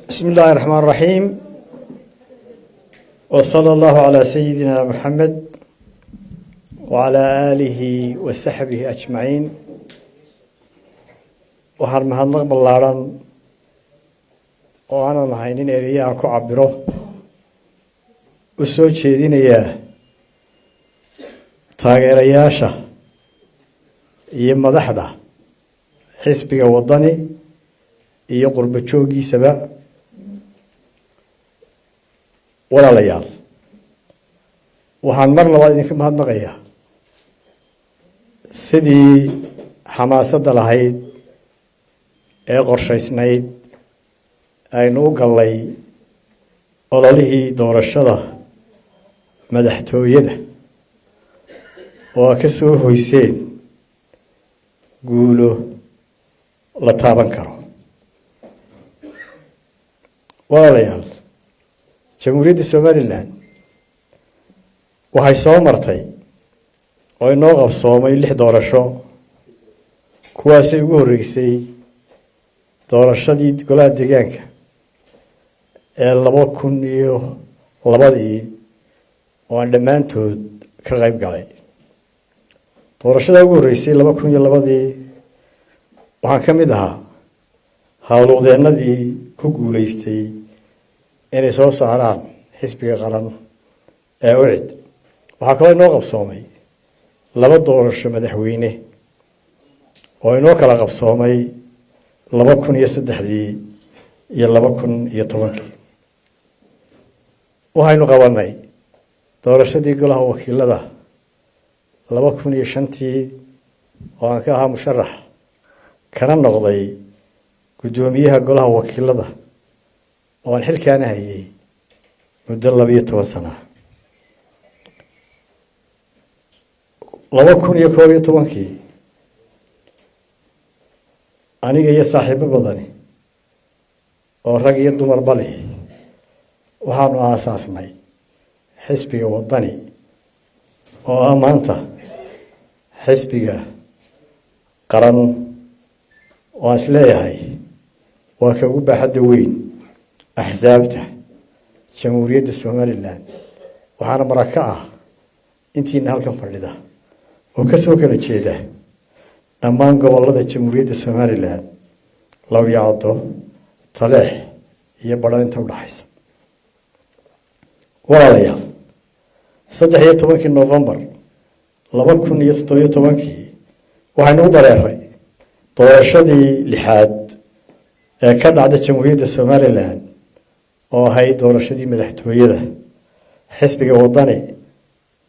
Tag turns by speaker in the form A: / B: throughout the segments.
A: بسم الله الرحمن الرحيم، وصلى الله على سيدنا محمد وعلى آله وصحبه أجمعين. Waxaan mahadnaq ballaaran oo aanan haynin ereya aan ku cabiro u soo jeedinayaa taageerayaasha iyo madaxda xisbiga Waddani iyo qurbo jooggiisaba. Walaalayaal, waxaan mar labaad idinka mahadnaqayaa sidii xamaasadda lahayd ee qorshaysnayd aynu u gallay ololihii doorashada madaxtooyada oo a ka soo hoyseen guulo la taaban karo. Walaalayaal, Jamhuuriyadda Somaliland waxay soo martay oo inoo qabsoomay lix doorasho, kuwaasay ugu horreysay doorashadii golaha deegaanka ee 2002-dii oo aan dhammaantood ka qayb galay. Doorashada ugu horreysay 2002-dii waxaan ka mid ahaa howlwadeennadii ku guuleystay inay soo saaraan xisbiga qaran ee UCID. Waxaa kaloo inoo qabsoomay laba doorasho madaxweyne oo inoo kala qabsoomay 2003-dii iyo 2010-kii. Waxaynu qabanay doorashadii golaha wakiilada 2005-tii oo aan ka ahaa musharax kana noqday guddoomiyaha golaha wakiilada oo aan xilkaana hayay muddo 12 sana. 2011-kii aniga iyo saaxiibo badani oo rag iyo dumarba leh waxaanu aasaasnay xisbiga Waddani oo ah maanta xisbiga qaran oo aan is leeyahay waa ka ugu baaxadda weyn axsaabta Jamhuuriyadda Somaliland. Waxaana maraka ah intiina halkan fadhida oo ka soo kala jeeda dhammaan gobolada Jamhuuriyadda Somaliland, Lawyacdo, Taleex iyo Badhan inta udhaxaysa. Walaalayaal, 13-kii Novembar 2017-kii waxaynu u dareeray doorashadii lixaad ee ka dhacda Jamhuuriyadda Somaliland oo ahayd doorashadii madaxtooyada. Xisbiga Waddani,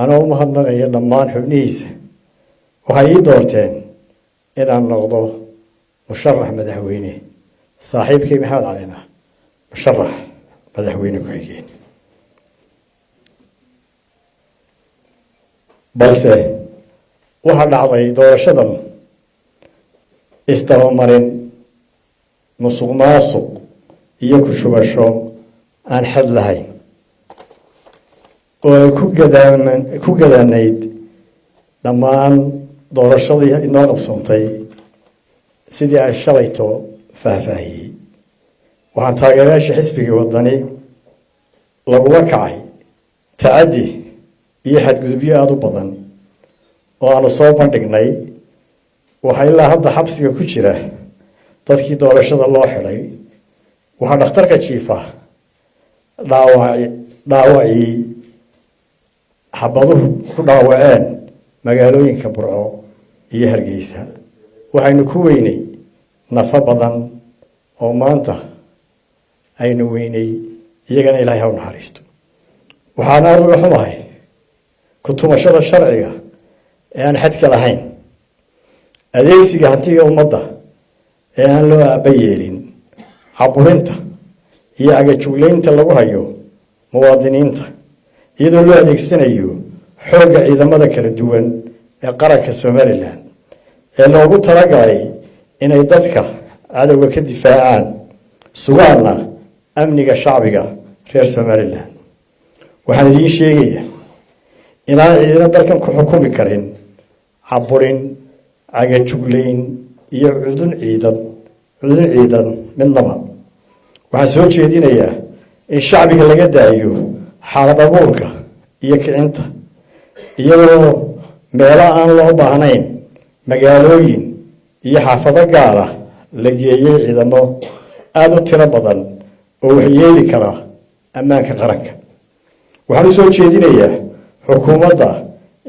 A: anoo u mahadnaqaya dhammaan xubnihiisa, waxay ii doorteen inaan noqdo musharax madaxweyne, saaxiibkay Maxamed Calina musharax madaxweyne ku-xigeen. Balse waxaa dhacday doorashadan isdabamarin, musuq maasuq iyo ku shubasho aan xad lahayn oo ay ku gadaanayd dhammaan doorashadii inoo qabsoontay sidii aan shalayto faahfaahiyey. Waxaan taageerayaasha xisbiga Waddani lagula kacay tacaddi iyo xadgudubyo aada u badan oo aanu soo bandhignay. Waxaa ilaa hadda xabsiga ku jira dadkii doorashada loo xidhay. Waxaa dhakhtarka jiifa dhaawac dhaawacii xabaduhu ku dhaawaceen magaalooyinka Burco iyo Hargeysa. Waxaynu ku weynay nafo badan oo maanta aynu weynay, iyagana Ilaahay ha u naxariisto. Waxaan aada uga xumahay ku-tumashada sharciga ee aan xadka lahayn, adeegsiga hantiga ummadda ee aan loo aaba yeelin, caburinta iyo agajuglaynta lagu hayo muwaadiniinta iyadoo loo adeegsanayo xoogga ciidamada kala duwan ee qaranka Somaliland ee loogu talagalay inay dadka cadowga ka difaacaan, sugaanna amniga shacbiga reer Somaliland. Waxaan idiin sheegayaa inaan ciidana dalkan ku xukumi karin caburin, cagajuglayn iyo cudun ciidan midnaba. Waxaan soo jeedinayaa in shacbiga laga daayo xaalad abuurka iyo kicinta, iyadoo meelo aan loo baahnayn, magaalooyin iyo xaafado gaar ah la geeyey ciidamo aada u tiro badan oo waxyeeli kara ammaanka qaranka. Waxaan u soo jeedinayaa xukuumadda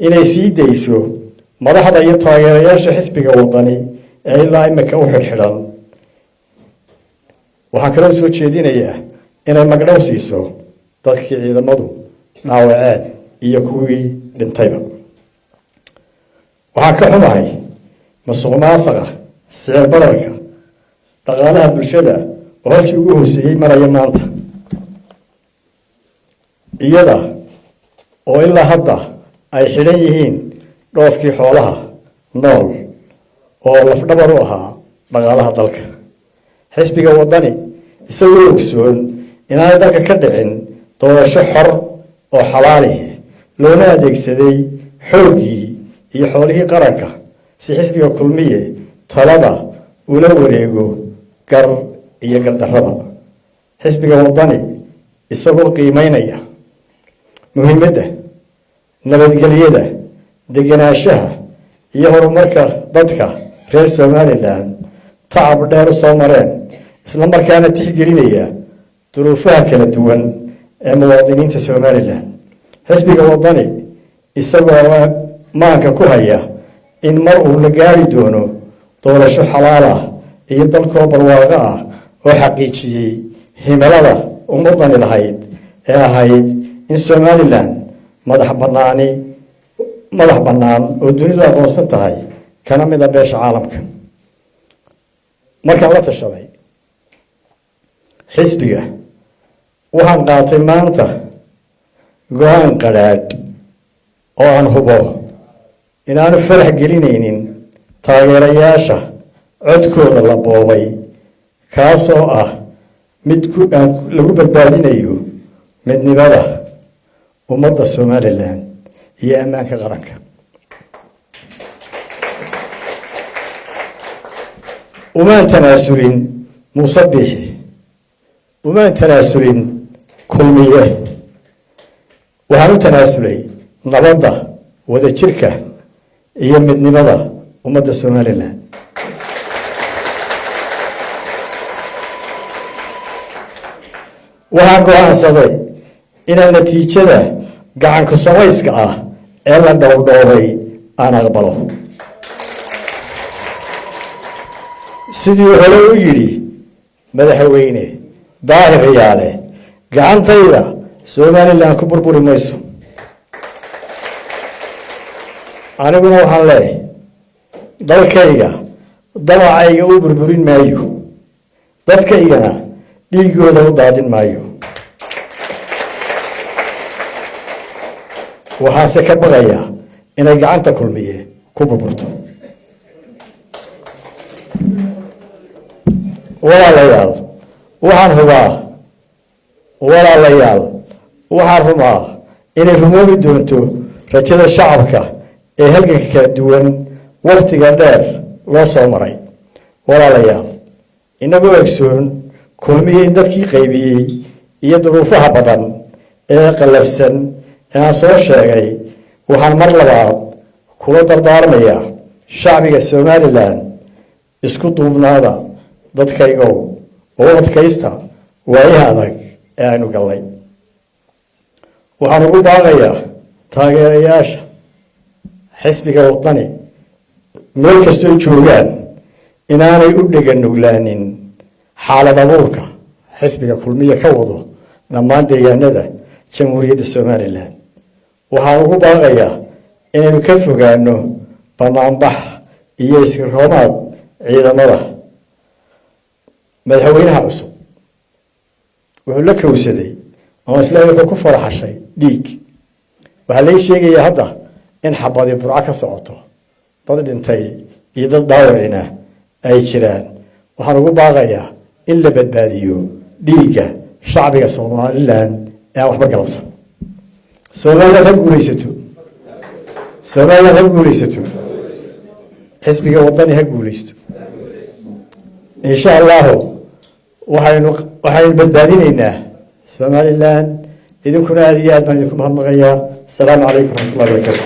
A: inay sii dayso madaxda iyo taageerayaasha xisbiga Wadani ee ilaa imika u xidhxidhan. Waxaan kaloo soo jeedinayaa inay magdhow siiso dadkii ciidamadu dhaawaceen iyo kuwii dhintayba. Waxaan ka xumahay musuq maasuqa, sicir bararka, dhaqaalaha bulshada oo halkii ugu hooseeyey maraya maanta, iyada oo ilaa hadda ay xidhan yihiin dhoofkii xoolaha nool oo lafdhabar u ahaa dhaqaalaha dalka. Xisbiga Wadani isagoo ogsoon inaanay dalka ka dhicin doorasho xor oo xalaalihi, loona adeegsaday xooggii iyo xoolihii qaranka si xisbiga Kulmiye talada ula wareego gar iyo gardarraba, xisbiga Wadani isagoo qiimeynaya muhiimadda nabadgelyada, degenaanshaha iyo horumarka dadka reer Somaliland tacab dheer u soo mareen, isla markaana tixgelinaya duruufaha kala duwan ee muwaadiniinta Somaliland, xisbiga Wadani isagoo maanka ku haya in mar uu la gaari doono doorasho xalaal ah iyo dalkoo barwaaqo ah oo xaqiijiyey himilada ummadani lahayd ee ahayd in Somaliland madax banaani, madax bannaan oo dunidu aqoonsan tahay, kana mid a beesha caalamka. Markaan la tashaday xisbiga, waxaan qaatay maanta go-aan qadhaadh oo aan hubo inaanu farax gelinaynin taageerayaasha codkooda la boobay, kaasoo ah mid aan lagu badbaadinayo midnimada ummadda Somaliland iyo ammaanka qaranka. Umaan tanaasulin Muuse Biixi, umaan tanaasulin Kulmiye, waxaan u tanaasulay nabadda, wadajirka iyo midnimada ummadda Somaliland. Waxaan go-aansaday inaan natiijada gacanku samayska ah ee la dhowdhoobay aan aqbalo. Sidii hore u yidhi madaxweyne Daahir Riyaale, gacantayda Somaliland ku burburi mayso. Aniguna waxaan leeyahay dalkayga dabacayga u burburin maayo, dadkaygana dhiigooda u daadin maayo. Waxaase ka baqayaa inay gacanta Kulmiye ku burburto. Walaalayaal, waxaan hubaa, walaalayaal, waxaan rubaa inay rumoobi doonto rajada shacabka ee halganka kala duwan waktiga dheer loo soo maray. Walaalayaal, inagoo egsoon Kulmiye in dadkii qaybiyey iyo duruufaha badan ee qallafsan ee aan soo sheegay, waxaan mar labaad kula dardaarmayaa shacbiga Somaliland: isku duubnaada dadkaygow oo u adkaysta waayaha adag ee aynu gallay. Waxaan ugu baaqayaa taageerayaasha xisbiga Wadani meel kastoo joogaan inaanay u dhega nuglaanin xaalad abuurka xisbiga Kulmiye ka wado dhammaan deegaanada Jamhuuriyadda Somaliland. Waxaan ugu baaqayaa inaynu ka fogaano banaanbax iyo iskiroomaad ciidamada. Madaxweynaha cusub wuxuu la kowsaday ama isla wuxuu ku faraxashay dhiig. Waxaa lay sheegayaa hadda in xabadi Burco ka socoto, dad dhintay iyo dad dhaawacina ay jiraan. Waxaan ugu baaqayaa in la badbaadiyo dhiigga shacbiga Somaliland ee aan waxba galabsan. Somaliland ha guulaysato, Somaliland ha guulaysato, xisbiga Wadani ha guulaysto, insha allahu. Waxaynu badbaadinaynaa Somaliland. Idinkuna aada iyo aad baan idinku mahadnaqayaa. Asalaamu calaykum raxmatullahi barakatu.